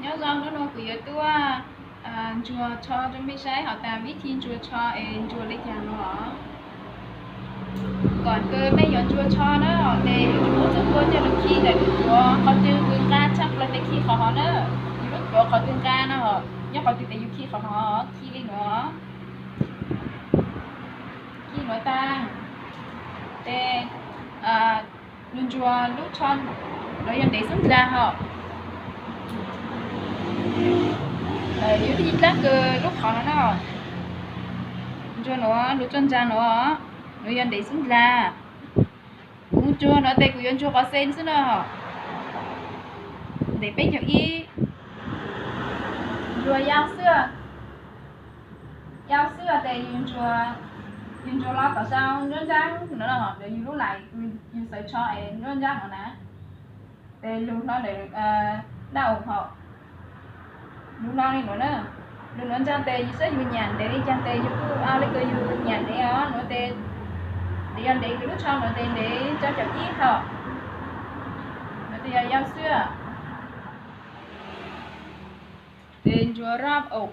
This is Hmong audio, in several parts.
Nyob zoo, hnub no kuv yuav tuaj ntsuas tsho rau mej saib hom tas vib thi ntsuas tsho es ntsuas li cas no. Kom kws mej yuav ntsuas tsho na, ces yus muab txuj kua coj lug khi ntawm lub tuav qhov twg kws nqa tshaj plaws tes khi qhov hov na. Yus lub tuav qhov twg nqa no, nyob qhov twg tes yus khi qhov hov, khi li nuav. Khi nuav tag, ces nws ntsuas lub tsho nuav yog ntev xub ntag hom. Yus ib dlaab kws lub qhov no na, ntsuas nuav lub tsho ntsa nuav, nuav yog ntev xub ntag. Kuv ntsuas nuav tes kuv yuav ntsuas qhov xees xwb na. Ntev peb caug ib. Ntsuas yau xwb, yau xwb tes yus ntsuas, yus ntsuas los tom sau nruab nraab no, yus lub lais, yus xawv tsho es nruab nraab no na. Ces lug hlo ntawm dab oom hom. Lug no li nuav na, lug nuav ntsa tes yus saib yus nyam ntev li cas tes yus kuj le kws yus nyam ntev os nuav tes, ntev yog ntev kws lub tsho nuav tes ntev rau caum ib hom. Nuav tes yog yau xwb. Ces ntsuas rab oom.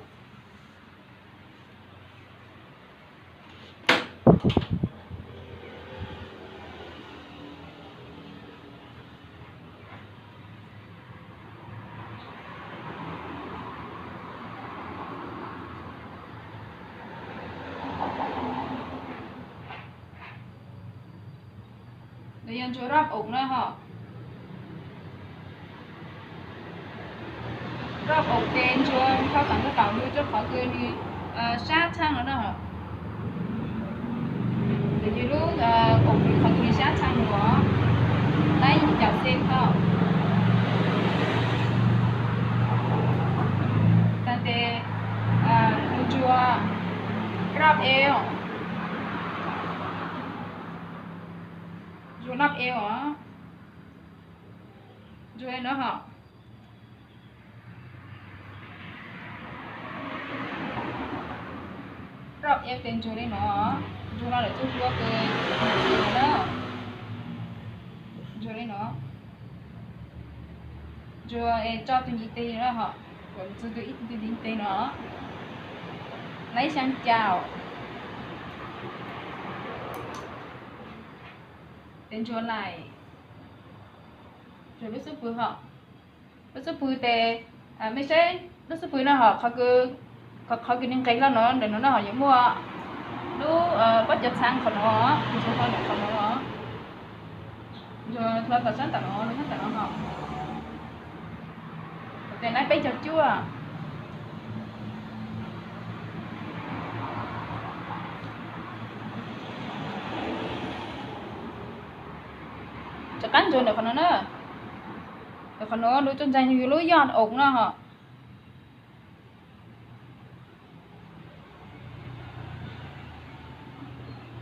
Nuav yog ntsuas rab oom na hom. Rab oom ces ntsuas rau tom ntug kaum lug rau qhov kws nws sab tshaaj no na hom. Ces yus lub oom nws qhov kws nws sab tshaaj nua, laib caum xees hom. Tag tes ntsuas rab ev, ntsuas rab ev os, ntsuas li no hom. Rab ev tes ntsuas li no, ntsuas no lawm txuj kua kws na, ntsuas li no, ntsuas es tso tug nyiv teg no hom, kom txug tug ib tug nyiv teg no, laib xyaa caum. Tes ntsuas laim, ntsuas lub xub pwg hom. Lub xub pwg tes, mej saib lub xub pwg no hom, qhov kws nws nqes hlo no ntawm no no hom yuav muaj lub pob cov txhaa qhov no, ntsuas hlo ntawm qhov no, ntsuas hlo tom sab tom no, sab tom no hom. Tes laib peb caug cuaj. Rov qab ntsuas ntawm qhov no na. Ntawm qhov no lub tsho ntsa yug lub yog oom no hom.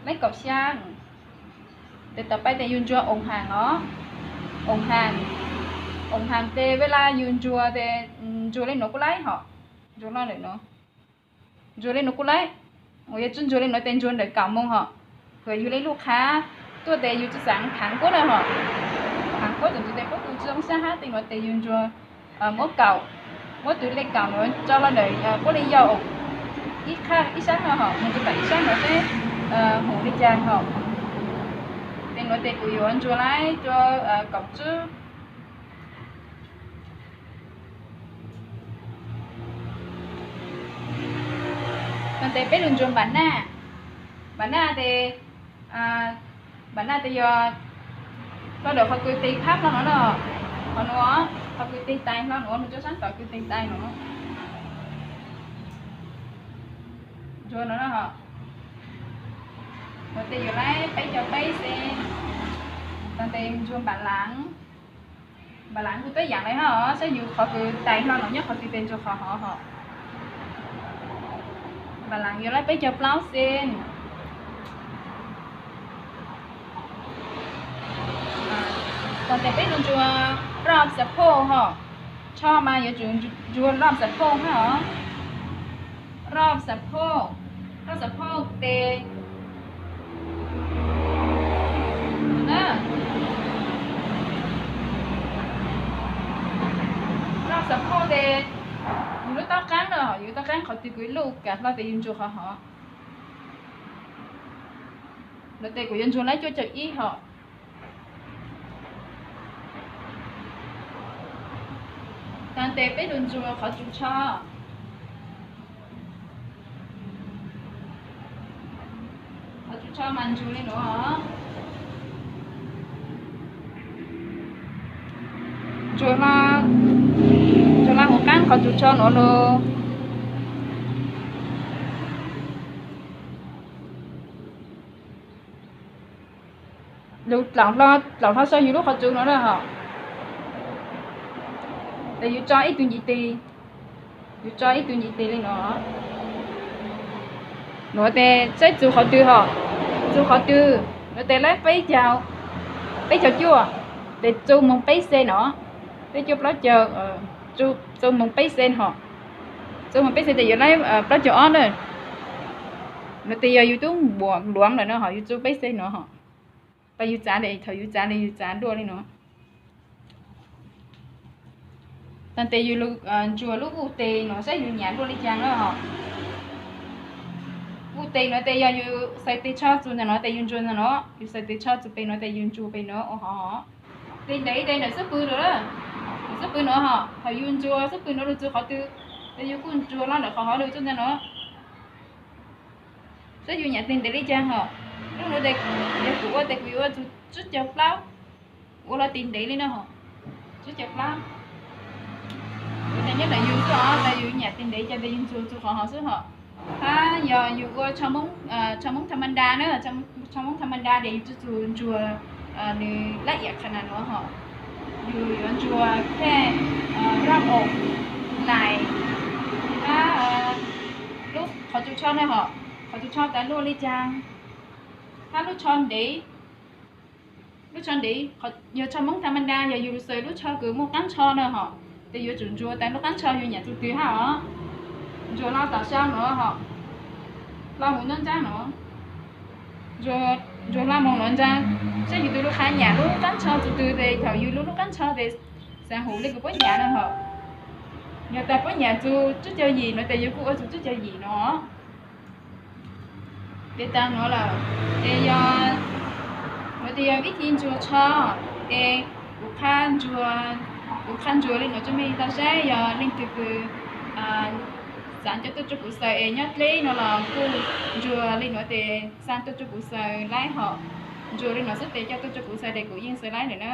Laib kaum xyaa. Tes tom pais tes yus ntsuas oom haam os. Oom haam, oom haam tes vej laj yus ntsuas tes ntsuas li nuav kuj laib hom. Ntsuas no lawm no, ntsuas li nuav kuj laib. Uas yog tsi ntsuas li nuav tes ntsuas ntawm kaum moos hom. Vim yug li lub qhab tuaj tes yus tsi xaav thaav kuab na hom. Thaav kuab txawm ntsuas tes kuab kuj tsi zoo sab hab tes nuav tes yus ntsuas muab kaum, muab tug lej kaum nuav tso lug ntawm kuab lej yog oom ib qhab ib sab no hom, moog rua tom ib sab nuav seb hoom li cas hom. Tes nuav tes kuv yuav ntsuas laib rua kaum tswb. Tag tes peb lug ntsuas npam naj. Npam naj tes, npam naj tes yog rua ntawm qhov kws teg phab hlo no na, qhov nuav, qhov kws teg tais hlo nuav, nws rua sab tom kws teg tais no. Ntsuas no na hom. Nuav tes yuav laib peb caug peb xees. Tag tes ntsuas npam laav. Npam laav kuj tuab yaam le hab os, saib yus qhov kws tais hlo no nyob qhov twg tes ntsuas qhov hov hom. Npam laav yuav laib peb caug plaub xees. Tag tes peb lug ntsuas roj xav phauj hom. Tsho mas yuav tsum ntsuas roj xav phauj hab os. Roj xav phauj, roj xav phauj tes na. Roj xav phauj tes yus lub taub qaab na, yus taub qaab qhov twg kuv ib lub kam hlo tes yus ntsuas qhov hov. Nuav tes kuv yuav ntsuas lab cuaj caug ib hom. Taag tes peb lug ntsuas qhov tsum tsho. Qhov tsum tsho mas ntsuas le nuav os. Ntsuas, ntsuas lug huv qaab qhov tsum tsho nuav lug. Lug dlaum hlo, dlaum hlo sau yus lub qhov tsum nuav na hom. Tes yus tso ib tug ntiv tes, yus tso ib tug ntiv tes le nuav. Nuav tes saib txug qhov twg hom, txug qhov twg, nuav tes lab peb caug, peb caug cuaj, tes txug moog peb xees no, peb cuaj plaub caug, txug moog peb xees hom. Txug moog peb xees tes yuav lab plaub caug ob na. Nuav tes yog yus tub npuam luav lawm no hom, yus txug peb xees no hom. Pas yus txav le, thaum yus txav le yus txav dlua le no. Taag tes yus ntsuas lub vuj tes no saib yus nyam dlua le caag na hom. Vuj tes no tes yog yus xaiv tes tsho txug ntawm no tes yus ntsuas ntawm no, yus xaiv tes tsho txug pem no tes yus ntsuas pem no ua hov. Tes ntev tes ntawm xub pwg lawm, ntawm xub pwg no hom, thaum yus ntsuas xub pwg no lug txug qhov twg, tes yus kuj ntsuas lug ntawm qhov hov lug txug ntawm no. Saib yus nyam tes ntev le caag hom. Lub nuav tes yog kuv ua tes kuv yuav ua txug tsib caug plaub, ua lug tes ntev le no hom, tsib caug plaub. Ua tes nyob ntawm yus xwb os, tas yus nyam tes ntev caag tes yus ntsuas txug qhov hov xwb hom. Hab yog yus ua tsho Moob tha ma nta na, tsho Moob tha ma nta tes yus tsi txug ntsuas nwg lab iam qha nas nuav hom. Yus yuav ntsuas thej raj oom nais hab lub qhov tsum tsho na hom, qhov tsum tsho tas luaj le caag, hab lub tsho ntev, lub tsho ntev. Yog tsho Moob tha ma nta yog yus xaws lub tsho kws muaj qaab tsho na hom, tes yuav tsum ntsuas tas lub qaab tsho yus nyam txug twg hab os. Ntsuas lug tom sab nuav hom, lug huv nruab nraab nuav, ntsuas lug moog nuav nraag, saib yus tug lub qhab nyam lub qaab tsho txug twg tes thaum yus lub lub qaab tsho tes xaav huv le kws puab nyam na hom. Yog tas puab nyam txug tsib caug yim no tes yus kuj ua txug tsib caug yim no. Tes tas nuav lawm, tes yog, nuav tes yog vib thi ntsuas tsho, tes kuv, kuv qha ntsuas le nuav tsua mej tau saib, yog leej twg kws xaav coj tuaj rua kuv xaws es nyob dleb no los kuj ntsuas le nuav tes xa tuaj rua kuv xaws laib hom. Ntsuas le nuav xwb tes coj tuaj rua kuv xaws tes kuv yeej xaws laib lawm na.